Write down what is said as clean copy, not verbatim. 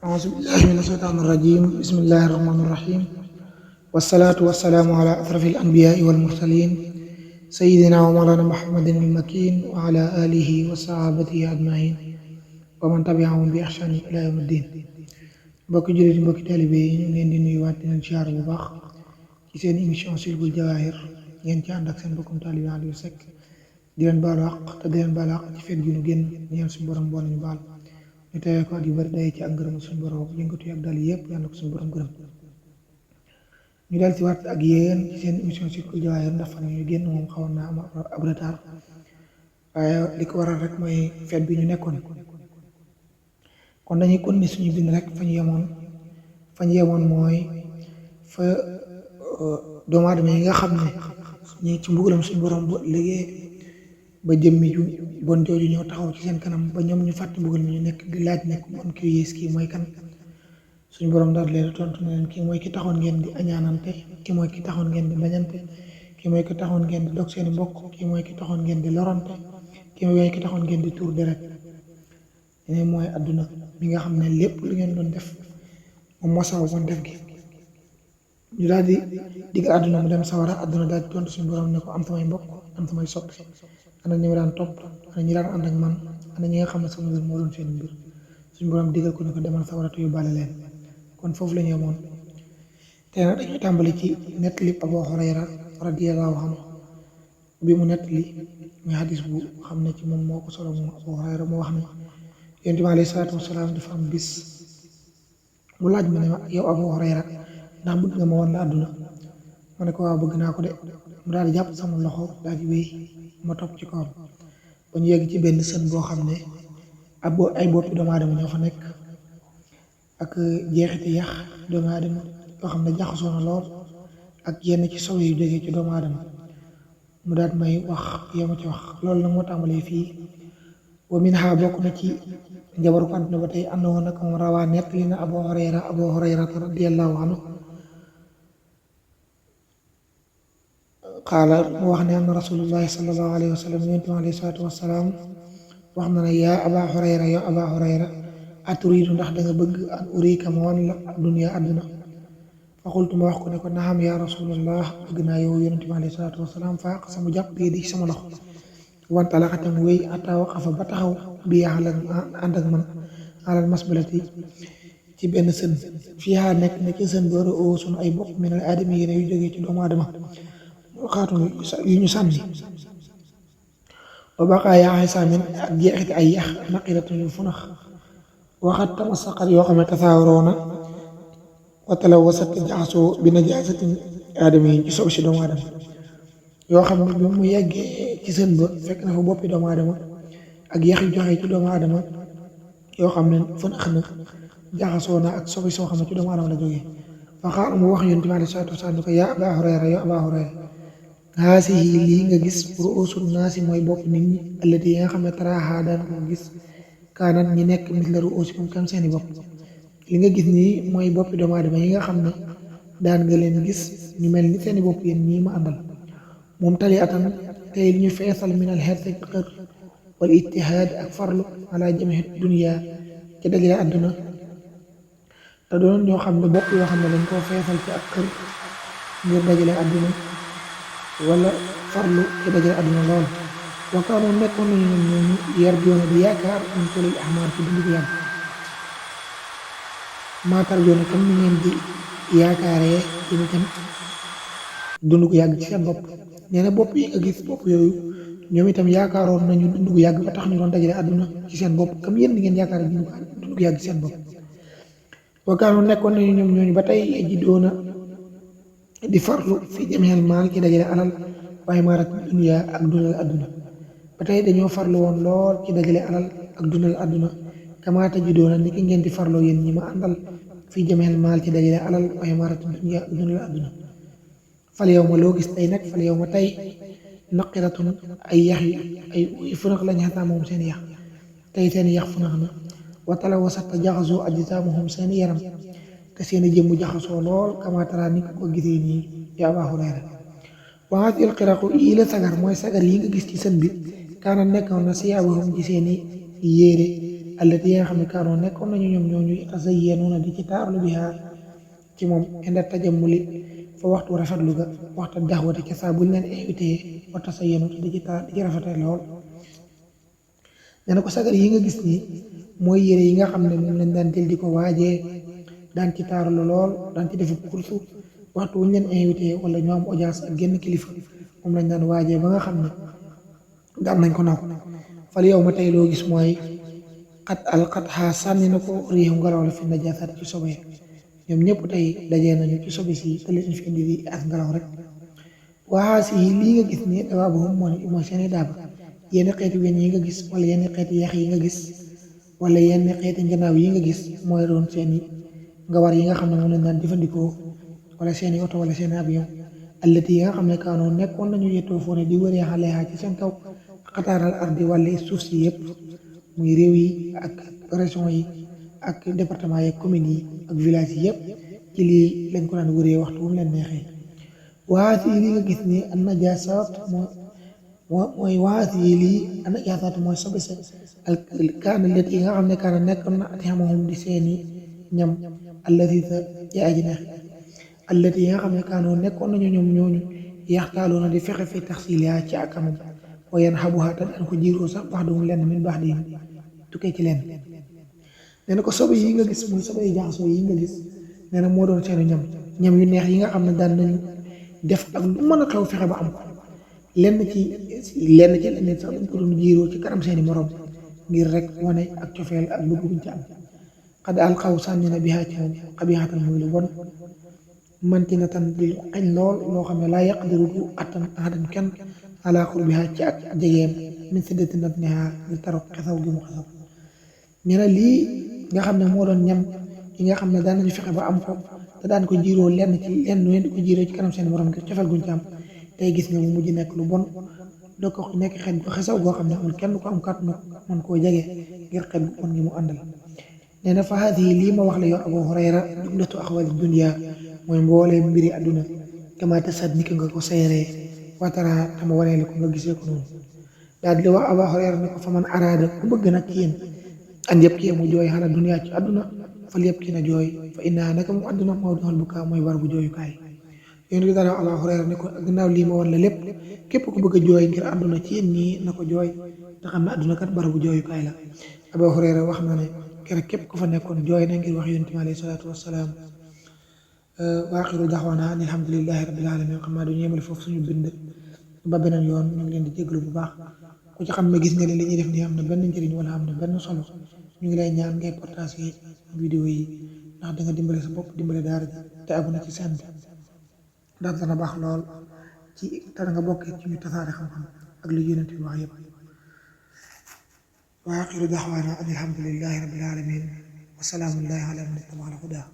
أعوذ بالله من الشيطان الرجيم بسم الله الرحمن الرحيم والصلاة والسلام على أشرف الأنبياء والمرسلين سيدنا ومولانا محمد المكين وعلى آله وصحابته أجمعين ومن تبعهم بإحسان إلى يوم الدين. mbokki jullit mbokki taalibe yi ñu ngi leen di nuyuwaat di leen siyaar bu baax ci seen émission Silbul Jawaahir ngeen ci ànd ak seen mbokkum taalibe Aliou Seck di leen baalu àq te di leen baalu àq ci feet gi ñu génn ñeen suñu borom boole ñu baal ñu tewee ko at yu bari day ci ak ngërëm suñu borom yëngatu ak dal yëpp yàlla ko suñu borom gërëm. ñu dal ci waat ak yéen ci seen émission Silbul Jawaahir ndax fan ñu génn moom xawoon naa am ab retard waaye li ko waral rek mooy feet bi ñu nekkoon. kon dañuy continuer suñu bind rek fa ñu yemoon mooy fa doomu aadama yi nga xam ne ñi ci mbugalam suñu borom bu liggéey ba jëmmi ju bon jooju ñëw taxaw ci seen kanam ba ñoom ñu fàtte mbugal mi ñu nekk di laaj ne ku bon ki yées kii mooy kan. suñu borom daal leen tontu ne leen kii mooy ki taxoon ngeen di añaanante, kii mooy ki taxoon ngeen di bañante, kii mooy ki taxoon ngeen di dog seeni mbokk, kii mooy ki taxoon ngeen di lorante, kii mooy ki taxoon ngeen di tuur deret. ne mooy àdduna bi nga xam ne lépp lu ngeen doon def moom moo saw woon def gi. ñu daal di digg àdduna mu dem sawara. àdduna daal di tontu suñu borom ne ko am samay mbokk, am samay soppi, ana ñi ma daan topp, ana ñi daan ànd ak man, ana ñi nga xam ne sama mbir moo doon seen mbir. suñu borom digal ko ne ko demal sawara te yóbbaale leen. kon foofu la ñu yemoon te nag dañuy tàmbali ci nettali Abu Hurayra radiyallahu anhu bi mu nettali muy hadis bu xam ne ci moom moo ko solo moom Abu Hurayra moo wax ne Yonent bi alayhi salaatu wasalaam dafa am bis mu laaj ma ne ma yow Abu Hurayra ndax bëgg nga ma woon la àdduna. ma ne ko waaw bëgg naa ko de. mu daal di jàpp sama loxo daal di wéy ma topp ci kawam ba ñu yegg ci benn sën boo xam ne ay boppi doomu aadama ñoo fa nekk ak jeexiti yax doomu aadama yoo xam ne jaxasoo na lool ak yenn ci sow yu jógee ci doomu aadama. mu daal may wax yema ci wax loolu nag moo tàmbalee fii wa minha bokk na ci njabaru ko àdduna ba tey ànd woon nag moom rawaa nettali na Abu Hurayra radiyallahu anhu qaala mu wax ne anna rasulullahi sallallahu alayhi wa sallam yonent bi alayhi salaatu wasalaam wax na ne yaa Aba Hurayra yow Aba Hurayra aturiidu ndax da nga bëgg an uriika ma wan la dunya àdduna. fa qultu ma wax ko ne ko naam yaa rasulallah bëgg naa yow yonent bi alayhi salaatu wasalaam fa sama jàpp bii di sama loxo wante alaxate mu wéy ata waqafa ba taxaw bi yaxalan ànd ak man alal masbalati ci benn sën fiihaa nekk na ci sën boora oo sunu ay bopp minal aadami yéene yu jógee ci doomu aadama xaatu yu ñu sànni wa baqaa yaa xisaamin ak jeexiti ay yax naqiratun yu funax waxat tamasaqat yoo xam ne tasaawaroona wa talawasat jaxasoo bi najaasatin aadama yi ci sow si doomu aadama yoo xam ne bi mu yeggee ci sën ba fekk na fa boppi doomu aadama ak yax yu joxe ci doomu aadama yoo xam ne funax na jaxasoo na ak sobi soo xam ne ci doomu aadama la jógee. fa xaar mu wax Yonent bi alayhi salaatu wasalaam ko yaa Aba Hurayra yow Aba Hurayra haasihi lii nga gis ru'uusun naasi mooy bopp nit ñi allati yi nga xam ne taraaha daan ko gis kaanat ñi nekk misla ru'uusikum kam seeni bopp. li nga gis nii mooy boppi doomu aadama yi nga xam ne daan nga leen gis ñu mel ni seeni bopp yéen ñii ma àndal. moom tali atan tey li ñu feesal minal xeet ak xër wal ijtihaad ak farlu ala jam'i dunya ci dajale àdduna te doon ñoo xam ne bopp yoo xam ne dañ koo feesal ci ak xër ngir dajale àdduna wala farlu ci dajale àdduna lool. wakaano nekkoon nañu ñoom ñooñu yar joona di yaakaar min tulil ahmaar ci dundu gu yàgg maatar joona comme ni ngeen di yaakaaree ci ni tam dundu gu yàgg ci seen bopp. nee na bopp yi nga gis bopp yooyu ñoom itam yaakaaroon nañu dundu gu yàgg ba tax ñu doon dajale àdduna ci seen bopp comme yéen di ngeen yaakaare dundu gu yàgg ci seen bopp. wakaano nekkoon nañu ñoom ñooñu ba tey ji doona di farlu fi jameel maal ci dajale alal waaye maarat dunya ak dundal àdduna. ba tey dañoo farlu woon lool ci dajale alal ak dundal àdduna kamaata ji doona ni ki ngeen di farloo yéen ñi ma àndal fi jameel maal ci dajale alal waaye maarat dunya ak dundal àdduna. fal yow ma loo gis tey nag fal yow ma tey naqiratun ay yax yu ay funax lañ xataa moom seen yax tey seen yax funax na wa talawasat jaxasoo ajsaamuhum seen yaram te seen jëmm jaxasoo lool kamaatara ni ko gisee nii yaa Aba Hurayra. wa haadihil xiraqu yii la sagar mooy sagar yi nga gis ci sën bi kaana nekkoon na siyaabahum ci seeni yéere allati yi nga xam ne kaanoo nekkoon nañu ñoom ñooñu yatazayyanuuna di ci taarlu biha ci moom inda tajamuli fa waxtu rafetlu ga waxta daxwati ca saa buñ leen invité waxta sa yenu di ci taar di ci rafete lool nee na ko sagar yi nga gis nii mooy yére yi nga xam ne moom lañ daan jël di ko waajee daan ci taarlu lool daan ci defu kursu waxtu wuñ leen invité wala ñu am audience ak genn kilifa moom lañ daan waajee ba nga xam ne daan nañ ko naw fal yow ma tey loo gis mooy xat xaa sànni na ko réew ngelaw la fi najaasaat ci sobe ñoom ñëpp tey dajee nañu ci sobe si te leen fi indi di as ngelaw rek waa si lii nga gis ni dawaa boobu mooy seeni daaba yenn xeeti weñ yi nga gis wala yenn xeeti yax yi nga gis wala yenn xeeti njanaaw yi nga gis mooy doon seeni ngawar yi nga xam ne moom lañ daan jëfandikoo wala seeni oto wala seeni avion allati yi nga xam ne kaanoo nekkoon nañu yettoo foo ne di wëree xale ci seen kaw xataaral ardi wàlle suuf si yëpp muy réew yi ak région yi ak département yi communes yi ak village yi yëpp ci lii lañ ko daan wëree waxtu bu mu leen neexee waasi yi li nga gis ni an najaasaat mooy waasi yi lii an najaasaat mooy sobe se al kaana let yi nga xam ne kaana nekkoon na atixamahum di seeni ñam allati sa ci aji neex allati yi nga xam ne kaanoo nekkoon nañu ñoom ñooñu yaxtaaloona di fexe fi taxsiliha ci akamam wayen xabuha te daan ko jiiroo sax wax dum lenn min baax di tukkee ci lenn nee na ko sobe yi nga gis muy sobe yi jaxasoo yi nga gis nee na moo doon seeni ñam yu neex yi nga xam ne daan nañu def ak lu mën a xew fexe ba am ko lenn ci lenn sax dañ ko doon jiiroo ci kanam seeni morom ngir rek wane ak cofeel ak bëgg buñ ci am xad alxaw sànni na bihaa ci moom xabiixatan muy lu bon manti na tan di xañ lool loo xam ne laa yaqdiru du attan ahadan kenn alaa xurbihaa ci ak jegeem min siddati natnihaa ngir tarok xesaw gi mu xesaw nee na lii nga xam ne moo doon ñam yi nga xam ne daan nañu fexe ba am ko te daan ko jiiroo lenn di ko jiiroo ci kanam seen morom ngir cofeel guñ ci am tey gis nga mu mujj nekk lu bon doo ko nekk xeet gu xesaw goo xam ne amul kenn ko am kàttanu mën koo jege ngir xeet gu bon gi mu àndal nee na fa haadihi lii ma wax la yow Abu Hurayra jumlatu axwaali dunya mooy mboolee mbiri àdduna kama tasat ni nga ko seeree watara tama wanee la ko nga gisee ko noonu daal di wax Abu Hurayra ne ko fa man araada ku bëgg nag ci yéen an yëpp kii mu jooy xala dunya ci àdduna fal yëpp kii na jooy fa innaa naka mu àdduna moo doxal bu kaa mooy war bu jooyukaay yéen gi dara Abu Hurayra ne ko gannaaw lii ma woon la lépp képp ku bëgg a jooy ngir àdduna ci yéen ñii na ko jooy te xam ne àdduna kat barabu jooyukaay la Abu Hurayra wax na ne keroog képp ku fa nekkoon jooy na ngir wax yonent bi alayhi salaatu wassalaam wa aaxiru da'waanaa ani alhamdulillahi rabbil aalamiin xam naa du ñeemale foofu suñu bind ba beneen yoon ñu ngi leen di jéglu bu baax ku ci xam ne gis nga ne li ñuy def nii am na benn njëriñ wala am na benn solo ñu ngi lay ñaan ngay partager vidéo yi ndax da nga dimbale sa bopp dimbale daara ji te abonné ci chaîne bi ndax dana baax lool ci te nga bokkee ci ñu tasaare xam-xam ak lu yonent bi wax yëpp wa aaxiru da'waanaa ani alhamdulillahi rabbil aalamiin wa salaamun alaa man ittaba'al hudaa